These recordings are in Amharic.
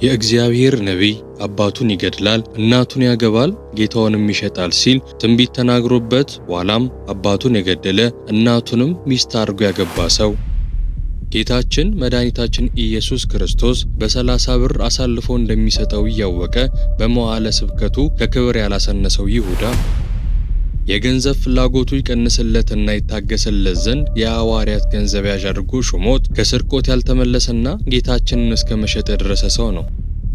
የእግዚአብሔር ነቢይ አባቱን ይገድላል፣ እናቱን ያገባል፣ ጌታውንም ይሸጣል ሲል ትንቢት ተናግሮበት ኋላም አባቱን የገደለ እናቱንም ሚስት አድርጎ ያገባ ሰው ጌታችን መድኃኒታችን ኢየሱስ ክርስቶስ በ30 ብር አሳልፎ እንደሚሰጠው እያወቀ በመዋዕለ ስብከቱ ከክብር ያላሰነሰው ይሁዳ የገንዘብ ፍላጎቱ ይቀንስለትና ይታገስለት ዘንድ የሐዋርያት ገንዘብ ያዥ አድርጎ ሾሞት ከስርቆት ያልተመለሰና ጌታችንን እስከ መሸጥ የደረሰ ሰው ነው።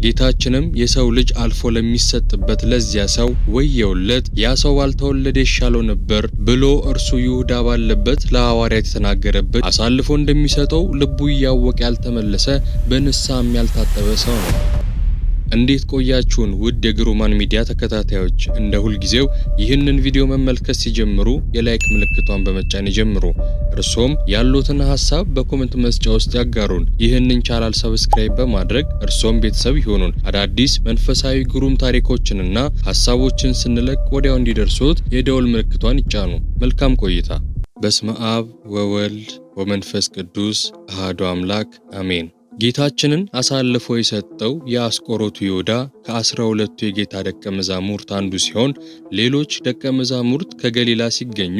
ጌታችንም የሰው ልጅ አልፎ ለሚሰጥበት ለዚያ ሰው ወየውለት፣ ያ ሰው ባልተወለደ ይሻለው ነበር ብሎ እርሱ ይሁዳ ባለበት ለሐዋርያት የተናገረበት አሳልፎ እንደሚሰጠው ልቡ እያወቀ ያልተመለሰ በንስሐም ያልታጠበ ሰው ነው። እንዴት ቆያችሁን? ውድ የግሩማን ሚዲያ ተከታታዮች፣ እንደ ሁልጊዜው ይህንን ቪዲዮ መመልከት ሲጀምሩ የ like ምልክቷን በመጫን ይጀምሩ። እርሶም ያሉትን ሀሳብ በ comment መስጫ ውስጥ ያጋሩን። ይህንን channel subscribe በማድረግ እርሶም ቤተሰብ ይሆኑን። አዳዲስ መንፈሳዊ ግሩም ታሪኮችንና ሀሳቦችን ስንለቅ ወዲያው እንዲደርሱት የደወል ምልክቷን ይጫኑ። መልካም ቆይታ። በስመ አብ ወወልድ ወመንፈስ ቅዱስ አሐዱ አምላክ አሜን። ጌታችንን አሳልፎ የሰጠው የአስቆሮቱ ይሁዳ ከ12ቱ የጌታ ደቀ መዛሙርት አንዱ ሲሆን ሌሎች ደቀ መዛሙርት ከገሊላ ሲገኙ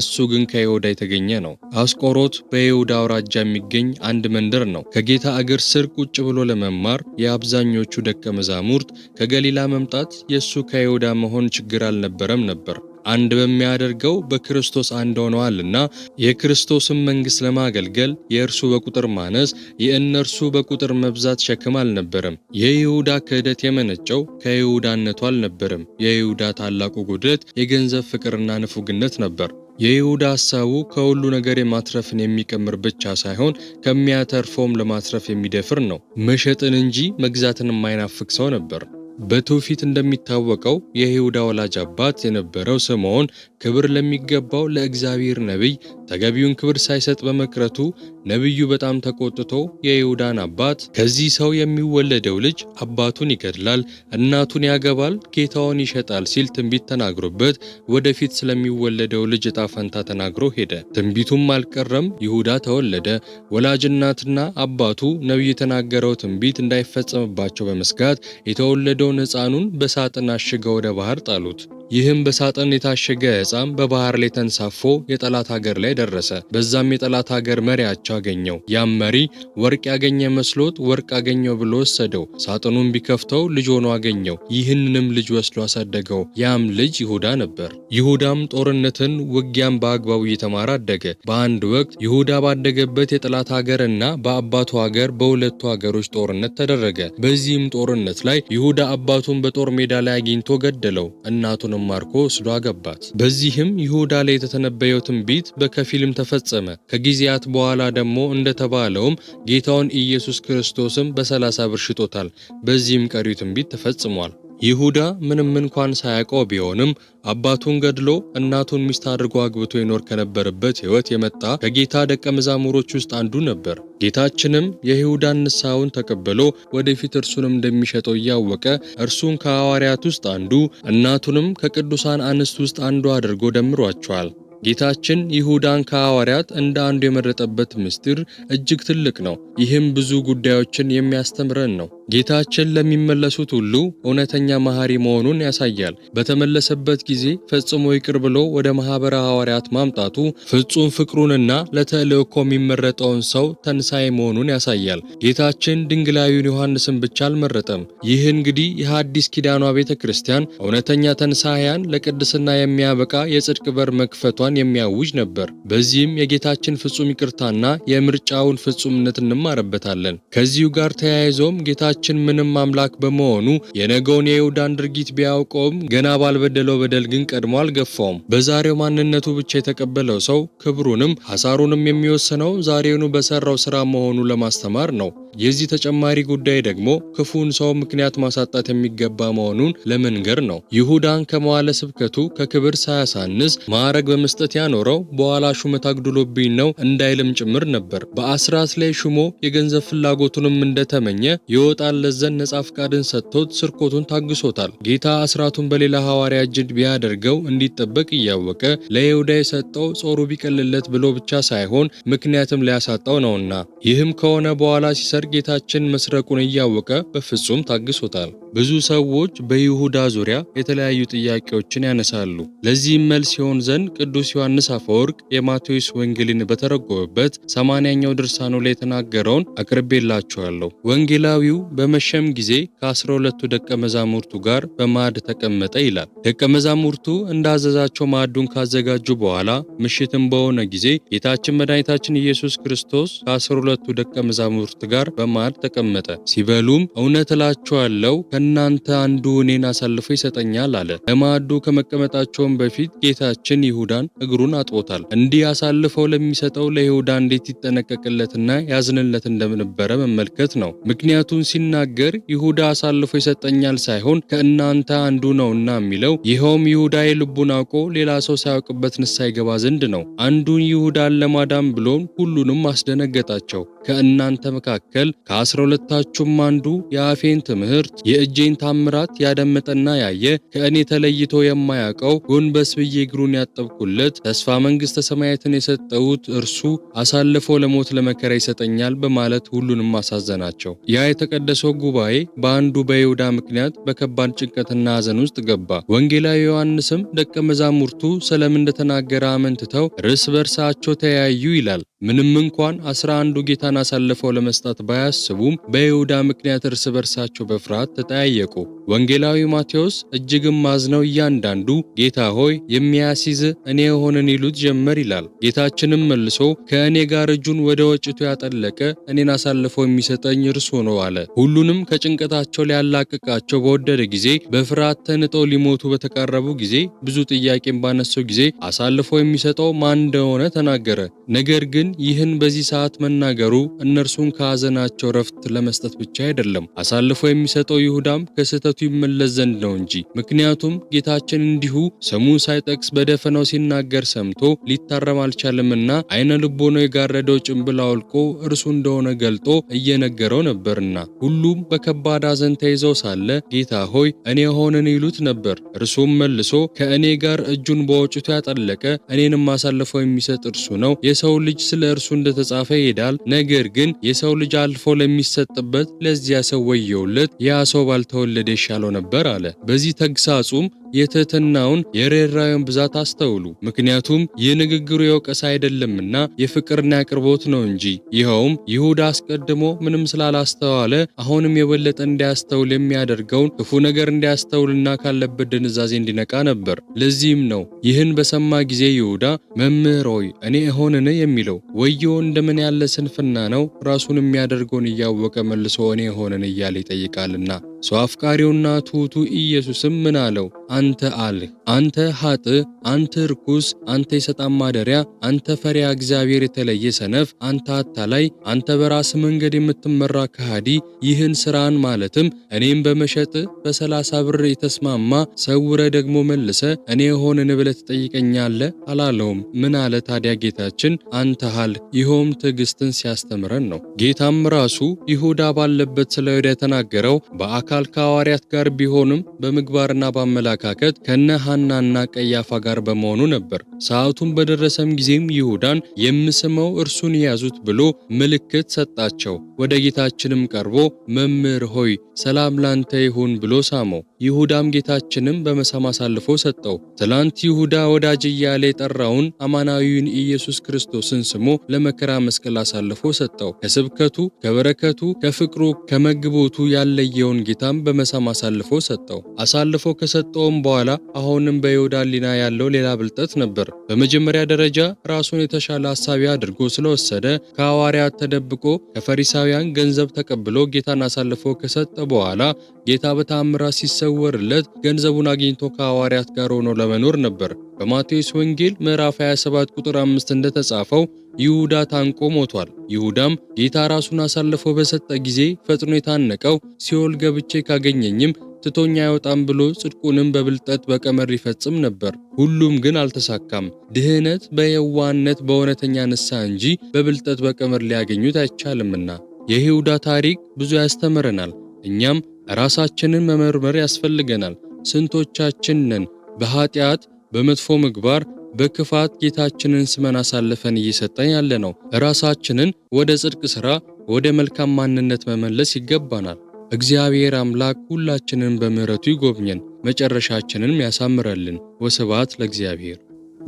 እሱ ግን ከይሁዳ የተገኘ ነው። አስቆሮት በይሁዳ አውራጃ የሚገኝ አንድ መንደር ነው። ከጌታ እግር ስር ቁጭ ብሎ ለመማር የአብዛኞቹ ደቀ መዛሙርት ከገሊላ መምጣት የእሱ ከይሁዳ መሆን ችግር አልነበረም ነበር። አንድ በሚያደርገው በክርስቶስ አንድ ሆነዋልና የክርስቶስን መንግሥት ለማገልገል የእርሱ በቁጥር ማነስ የእነርሱ በቁጥር መብዛት ሸክም አልነበረም። የይሁዳ ክህደት የመነጨው ከይሁዳነቱ አልነበረም። የይሁዳ ታላቁ ጉድለት የገንዘብ ፍቅርና ንፉግነት ነበር። የይሁዳ ሐሳቡ ከሁሉ ነገር የማትረፍን የሚቀምር ብቻ ሳይሆን ከሚያተርፈውም ለማትረፍ የሚደፍር ነው። መሸጥን እንጂ መግዛትን የማይናፍቅ ሰው ነበር። በትውፊት እንደሚታወቀው የይሁዳ ወላጅ አባት የነበረው ስምዖን ክብር ለሚገባው ለእግዚአብሔር ነቢይ ተገቢውን ክብር ሳይሰጥ በመቅረቱ ነቢዩ በጣም ተቆጥቶ የይሁዳን አባት ከዚህ ሰው የሚወለደው ልጅ አባቱን ይገድላል፣ እናቱን ያገባል፣ ጌታውን ይሸጣል ሲል ትንቢት ተናግሮበት ወደፊት ስለሚወለደው ልጅ ዕጣ ፈንታ ተናግሮ ሄደ። ትንቢቱም አልቀረም፣ ይሁዳ ተወለደ። ወላጅ እናትና አባቱ ነቢይ የተናገረው ትንቢት እንዳይፈጸምባቸው በመስጋት የተወለደውን ሕፃኑን በሳጥን አሽገው ወደ ባህር ጣሉት። ይህም በሳጥን የታሸገ ሕፃን በባህር ላይ ተንሳፎ የጠላት ሀገር ላይ ደረሰ። በዛም የጠላት ሀገር መሪያቸው አገኘው። ያም መሪ ወርቅ ያገኘ መስሎት ወርቅ አገኘው ብሎ ወሰደው። ሳጥኑን ቢከፍተው ልጅ ሆኖ አገኘው። ይህንንም ልጅ ወስዶ አሳደገው። ያም ልጅ ይሁዳ ነበር። ይሁዳም ጦርነትን፣ ውጊያን በአግባቡ እየተማረ አደገ። በአንድ ወቅት ይሁዳ ባደገበት የጠላት ሀገርና በአባቱ ሀገር በሁለቱ ሀገሮች ጦርነት ተደረገ። በዚህም ጦርነት ላይ ይሁዳ አባቱን በጦር ሜዳ ላይ አግኝቶ ገደለው። እናቱንም ማርኮ ወስዶ አገባት። በዚህም ይሁዳ ላይ የተተነበየው ትንቢት በከፊልም ተፈጸመ። ከጊዜያት በኋላ ደግሞ እንደተባለውም ጌታውን ኢየሱስ ክርስቶስም በ30 ብር ሽጦታል። በዚህም ቀሪው ትንቢት ተፈጽሟል። ይሁዳ ምንም እንኳን ሳያውቀው ቢሆንም አባቱን ገድሎ እናቱን ሚስት አድርጎ አግብቶ ይኖር ከነበረበት ሕይወት የመጣ ከጌታ ደቀ መዛሙሮች ውስጥ አንዱ ነበር። ጌታችንም የይሁዳን ንስሐውን ተቀብሎ ወደፊት እርሱንም እንደሚሸጠው እያወቀ እርሱን ከሐዋርያት ውስጥ አንዱ እናቱንም ከቅዱሳን አንስት ውስጥ አንዱ አድርጎ ደምሯቸዋል። ጌታችን ይሁዳን ከሐዋርያት እንደ አንዱ የመረጠበት ምስጢር እጅግ ትልቅ ነው። ይህም ብዙ ጉዳዮችን የሚያስተምረን ነው። ጌታችን ለሚመለሱት ሁሉ እውነተኛ መሐሪ መሆኑን ያሳያል። በተመለሰበት ጊዜ ፈጽሞ ይቅር ብሎ ወደ ማኅበረ ሐዋርያት ማምጣቱ ፍጹም ፍቅሩንና ለተልእኮ የሚመረጠውን ሰው ተንሳኤ መሆኑን ያሳያል። ጌታችን ድንግላዊውን ዮሐንስን ብቻ አልመረጠም። ይህ እንግዲህ የሐዲስ ኪዳኗ ቤተ ክርስቲያን እውነተኛ ተንሳያን ለቅድስና የሚያበቃ የጽድቅ በር መክፈቷን የሚያውጅ ነበር። በዚህም የጌታችን ፍጹም ይቅርታና የምርጫውን ፍጹምነት እንማርበታለን። ከዚሁ ጋር ተያይዞም ጌታችን ምንም አምላክ በመሆኑ የነገውን የይሁዳን ድርጊት ቢያውቀውም ገና ባልበደለው በደል ግን ቀድሞ አልገፋውም። በዛሬው ማንነቱ ብቻ የተቀበለው ሰው ክብሩንም ሐሳሩንም የሚወስነው ዛሬውኑ በሰራው ስራ መሆኑ ለማስተማር ነው። የዚህ ተጨማሪ ጉዳይ ደግሞ ክፉን ሰው ምክንያት ማሳጣት የሚገባ መሆኑን ለመንገር ነው። ይሁዳን ከመዋለ ስብከቱ ከክብር ሳያሳንስ ማዕረግ በመስጠት ያኖረው በኋላ ሹመት አጉድሎብኝ ነው እንዳይልም ጭምር ነበር። በአስራት ላይ ሹሞ የገንዘብ ፍላጎቱንም እንደተመኘ ይወጣለት ዘንድ ነጻ ፍቃድን ሰጥቶት ስርኮቱን ታግሶታል። ጌታ አስራቱን በሌላ ሐዋርያ እጅ ቢያደርገው እንዲጠበቅ እያወቀ ለይሁዳ የሰጠው ጾሩ ቢቀልለት ብሎ ብቻ ሳይሆን ምክንያትም ሊያሳጣው ነውና። ይህም ከሆነ በኋላ ሲሰርቅ ነገር ጌታችን መስረቁን እያወቀ በፍጹም ታግሶታል። ብዙ ሰዎች በይሁዳ ዙሪያ የተለያዩ ጥያቄዎችን ያነሳሉ። ለዚህም መልስ ይሆን ዘንድ ቅዱስ ዮሐንስ አፈወርቅ የማቴዎስ ወንጌልን በተረጎመበት 80ኛው ድርሳኑ ላይ የተናገረውን አቅርቤላችኋለሁ። ወንጌላዊው በመሸም ጊዜ ከ12ቱ ደቀ መዛሙርቱ ጋር በማዕድ ተቀመጠ ይላል። ደቀ መዛሙርቱ እንዳዘዛቸው ማዕዱን ካዘጋጁ በኋላ ምሽትም በሆነ ጊዜ ጌታችን መድኃኒታችን ኢየሱስ ክርስቶስ ከ12ቱ ደቀ መዛሙርት ጋር በማዕድ ተቀመጠ። ሲበሉም እውነት እላችኋለሁ ከእናንተ አንዱ እኔን አሳልፎ ይሰጠኛል አለ። ለማዕዱ ከመቀመጣቸውም በፊት ጌታችን ይሁዳን እግሩን አጥቦታል። እንዲህ አሳልፈው ለሚሰጠው ለይሁዳ እንዴት ይጠነቀቅለትና ያዝንለት እንደነበረ መመልከት ነው። ምክንያቱም ሲናገር ይሁዳ አሳልፎ ይሰጠኛል ሳይሆን ከእናንተ አንዱ ነውና የሚለው፣ ይኸውም ይሁዳ የልቡን አውቆ ሌላ ሰው ሳያውቅበት ንስሐ ይገባ ዘንድ ነው። አንዱን ይሁዳን ለማዳን ብሎም ሁሉንም አስደነገጣቸው። ከእናንተ መካከል ከ12ታችሁም አንዱ የአፌን ትምህርት የእጄን ታምራት ያደመጠና ያየ ከእኔ ተለይቶ የማያውቀው ጎንበስ ብዬ እግሩን ያጠብኩለት ተስፋ መንግሥተ ሰማያትን የሰጠሁት እርሱ አሳልፎ ለሞት ለመከራ ይሰጠኛል በማለት ሁሉንም አሳዘናቸው። ያ የተቀደሰው ጉባኤ በአንዱ በይሁዳ ምክንያት በከባድ ጭንቀትና ሐዘን ውስጥ ገባ። ወንጌላዊ ዮሐንስም ደቀ መዛሙርቱ ስለምን እንደተናገረ አመንትተው እርስ በርሳቸው ተያዩ ይላል። ምንም እንኳን 11ዱ ጌታን አሳልፈው ለመስጠት ባያስቡም በይሁዳ ምክንያት እርስ በርሳቸው በፍርሃት ተጠያየቁ። ወንጌላዊ ማቴዎስ እጅግም አዝነው እያንዳንዱ ጌታ ሆይ የሚያስይዝ እኔ የሆንን ይሉት ጀመር ይላል። ጌታችንም መልሶ ከእኔ ጋር እጁን ወደ ወጭቱ ያጠለቀ እኔን አሳልፎ የሚሰጠኝ እርሱ ነው አለ። ሁሉንም ከጭንቀታቸው ሊያላቅቃቸው በወደደ ጊዜ በፍርሃት ተንጠው ሊሞቱ በተቃረቡ ጊዜ ብዙ ጥያቄን ባነሰው ጊዜ አሳልፎ የሚሰጠው ማን እንደሆነ ተናገረ። ነገር ግን ይህን በዚህ ሰዓት መናገሩ እነርሱን ከሐዘናቸው ረፍት ለመስጠት ብቻ አይደለም፣ አሳልፎ የሚሰጠው ይሁዳም ከስህተቱ ይመለስ ዘንድ ነው እንጂ። ምክንያቱም ጌታችን እንዲሁ ስሙን ሳይጠቅስ በደፈናው ሲናገር ሰምቶ ሊታረም አልቻለምና ዓይነ ልቦናው የጋረደው ጭንብል አውልቆ እርሱ እንደሆነ ገልጦ እየነገረው ነበርና። ሁሉም በከባድ ሐዘን ተይዘው ሳለ ጌታ ሆይ እኔ ሆንን ይሉት ነበር። እርሱም መልሶ ከእኔ ጋር እጁን በወጭቱ ያጠለቀ እኔንም አሳልፎ የሚሰጥ እርሱ ነው። የሰው ልጅ ስለ እርሱ እንደተጻፈ ይሄዳል። ነገር ግን የሰው ልጅ አልፎ ለሚሰጥበት ለዚያ ሰው ወየውለት፣ ያ ሰው ባልተወለደ ይሻለው ነበር አለ። በዚህ ተግሳጹም የትህትናውን የርኅራኄውን ብዛት አስተውሉ። ምክንያቱም ይህ ንግግሩ የወቀሳ አይደለምና የፍቅርና ያቅርቦት ነው እንጂ። ይኸውም ይሁዳ አስቀድሞ ምንም ስላላስተዋለ አሁንም የበለጠ እንዲያስተውል የሚያደርገውን ክፉ ነገር እንዲያስተውልና ካለበት ድንዛዜ እንዲነቃ ነበር። ለዚህም ነው ይህን በሰማ ጊዜ ይሁዳ መምህር ሆይ እኔ እሆንን የሚለው። ወዮ እንደምን ያለ ስንፍና ነው! ራሱን የሚያደርገውን እያወቀ መልሶ እኔ እሆንን እያለ ይጠይቃልና። ሰው አፍቃሪውና ትሑቱ ኢየሱስም ምን አለው? አንተ አልህ፣ አንተ ኃጥእ፣ አንተ ርኩስ፣ አንተ የሰይጣን ማደሪያ፣ አንተ ፈሪሃ እግዚአብሔር የተለየ ሰነፍ፣ አንተ አታላይ፣ አንተ በራስ መንገድ የምትመራ ከሃዲ፣ ይህን ስራን ማለትም እኔም በመሸጥ በ30 ብር የተስማማ ሰውረ ደግሞ መልሰ እኔ የሆንን ብለህ ትጠይቀኛለህ አላለውም። ምን አለ ታዲያ ጌታችን? አንተ አልህ። ይኸውም ትዕግስትን ሲያስተምረን ነው። ጌታም ራሱ ይሁዳ ባለበት ስለ ይሁዳ የተናገረው በአካል ከሐዋርያት ጋር ቢሆንም በምግባርና በአመለካከት ከነ ሐናና ቀያፋ ጋር በመሆኑ ነበር። ሰዓቱን በደረሰም ጊዜም ይሁዳን የምስመው እርሱን ያዙት ብሎ ምልክት ሰጣቸው። ወደ ጌታችንም ቀርቦ መምህር ሆይ ሰላም ላንተ ይሁን ብሎ ሳመው። ይሁዳም ጌታችንም በመሳም አሳልፎ ሰጠው። ትላንት ይሁዳ ወዳጅ እያለ የጠራውን አማናዊውን ኢየሱስ ክርስቶስን ስሞ ለመከራ መስቀል አሳልፎ ሰጠው። ከስብከቱ፣ ከበረከቱ፣ ከፍቅሩ፣ ከመግቦቱ ያለየውን ጌታም በመሳም አሳልፎ ሰጠው። አሳልፎ ከሰጠውም በኋላ አሁንም በይሁዳ ሕሊና ያለው ሌላ ብልጠት ነበር። በመጀመሪያ ደረጃ ራሱን የተሻለ አሳቢ አድርጎ ስለወሰደ ከሐዋርያት ተደብቆ ከፈሪሳውያን ገንዘብ ተቀብሎ ጌታን አሳልፎ ከሰጠ በኋላ ጌታ በተአምራት ሲሰወርለት ገንዘቡን አግኝቶ ከሐዋርያት ጋር ሆኖ ለመኖር ነበር። በማቴዎስ ወንጌል ምዕራፍ 27 ቁጥር 5 እንደተጻፈው ይሁዳ ታንቆ ሞቷል። ይሁዳም ጌታ ራሱን አሳልፎ በሰጠ ጊዜ ፈጥኖ የታነቀው ሲኦል ገብቼ ካገኘኝም ትቶኛ አይወጣም ብሎ ጽድቁንም በብልጠት በቀመር ይፈጽም ነበር። ሁሉም ግን አልተሳካም። ድህነት በየዋህነት በእውነተኛ ንስሐ እንጂ በብልጠት በቀመር ሊያገኙት አይቻልምና። የይሁዳ ታሪክ ብዙ ያስተምረናል። እኛም ራሳችንን መመርመር ያስፈልገናል። ስንቶቻችን ነን በኃጢአት በመጥፎ ምግባር በክፋት ጌታችንን ስመን አሳልፈን እየሰጠን ያለ ነው? ራሳችንን ወደ ጽድቅ ሥራ ወደ መልካም ማንነት መመለስ ይገባናል። እግዚአብሔር አምላክ ሁላችንን በምሕረቱ ይጎብኘን፣ መጨረሻችንንም ያሳምረልን። ወስብሐት ለእግዚአብሔር።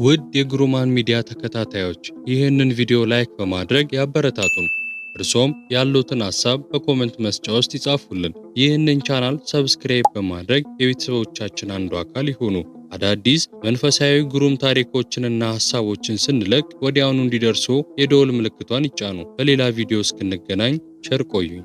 ውድ የግሩማን ሚዲያ ተከታታዮች፣ ይህንን ቪዲዮ like በማድረግ ያበረታቱን። እርሶም ያሉትን ሐሳብ በ comment መስጫ ውስጥ ይጻፉልን። ይህንን ቻናል subscribe በማድረግ የቤተሰቦቻችን አንዱ አካል ይሁኑ። አዳዲስ መንፈሳዊ ግሩም ታሪኮችንና ሐሳቦችን ስንለቅ ወዲያውኑ እንዲደርሱ የደወል ምልክቷን ይጫኑ። በሌላ ቪዲዮ እስክንገናኝ ቸር ቆዩኝ።